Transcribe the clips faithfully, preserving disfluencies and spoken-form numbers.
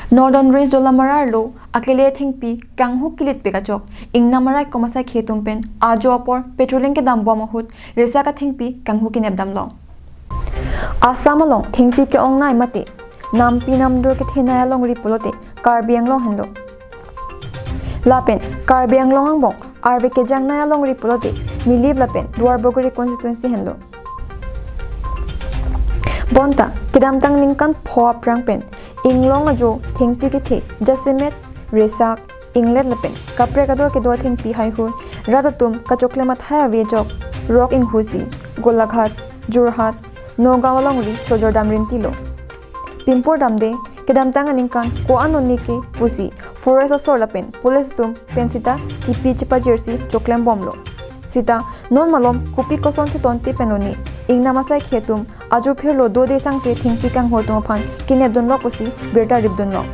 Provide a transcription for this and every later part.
Northern Range Dolamara arlo akele athengpi kanghu kilitpik ajok ingnam arai komasai khetum pen ajo apor patrolling kedambom ahut resak athengpi kanghu kinepdamlong. Assam along thengpi ke-ongnei mate nampi namdur kethenei alongri pulote Karbi Anglong henlo. Lapen Karbi Anglong angbong arve kejangnei alongri pulote Nilip lapen Duarbagori constituency henlo. Bonta kedamtang ningkan pho aphrang pen inglong ajo thengpi kethe jasemet, resak, inglet lapen kaprek ador kedo athengpi haihui rat atum kachoklem athai ave ajok Rok Inghusi, Golaghat, Jorhat, Nagaon alongri chojordam rintilo. Pimpur damde kedamtang aningkan ko-an oneke pusi forest asor lapen police atum pen sita chipi chipajirsi choklembomlo. Sita non malom kopi koson chetonte pen oni ingnam asai khetum ajo phirlo dode sangse thengpi kanghur atum aphan kinepdunlok pusi birta ripdunlong.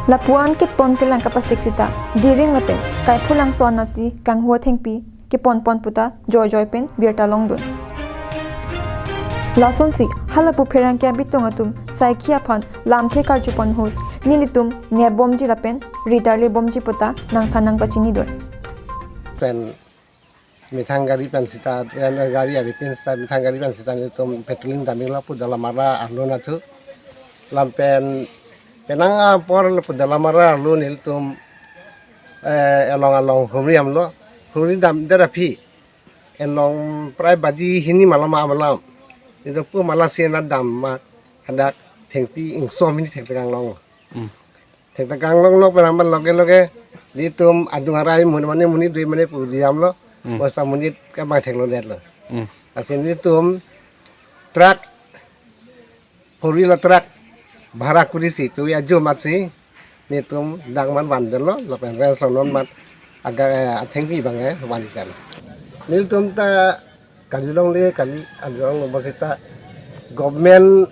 Lapuan keton kelang kapasik sita Diring lapen Kaiphu Langso anatsi kanghu athengpi keponpon puta joijoi pen birta longdun. Lasonsi halapu pherangke abitung atum saikhi aphan lamthe karjupon ahut nelitum nepbomji lapen ritarlebomji puta nangthan nangpachinidun. Pen methang gari pen sita, ren gari abi pen sita methang gari pen sita nelitum patrolling damlo pu Dolamara arlo nathu. Lampen penang apor lo pu Dolamara arlo nelitum eh, elong along humri damlo. Humri damdet aphi elong prai baji hini malom amalom. Nelitum pu malasi na dam ma hadak thengpi ingso hini thekthekanglong. Thekthekanglong lok penang ban loge loge nelitum adung arai mun mane monit dui mane pu damlo. Bosta monit ke bang theklodetlo. Lasi nelitum truck, four wheeler truck bhara kurisi tui ajo matsi nelitum dang man vandetlo lapen rest lo non mat aga eh, athengpi bang eh vandetlo. Nelitum ta kali longle kali along lo bosita government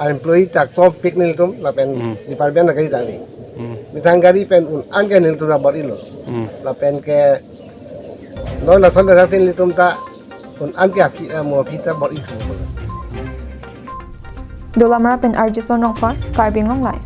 employee ta kompik nelitum lapen department gari ta ri. Methang gari pen un-an ke nelitum ta bor-ilo. Lapen ke non lason derasin nelitum ta un-an ke aphi eh, mo aphi ta bor-ithu. Dolamara pen R J Sonongphar, Karbi Anglong Live.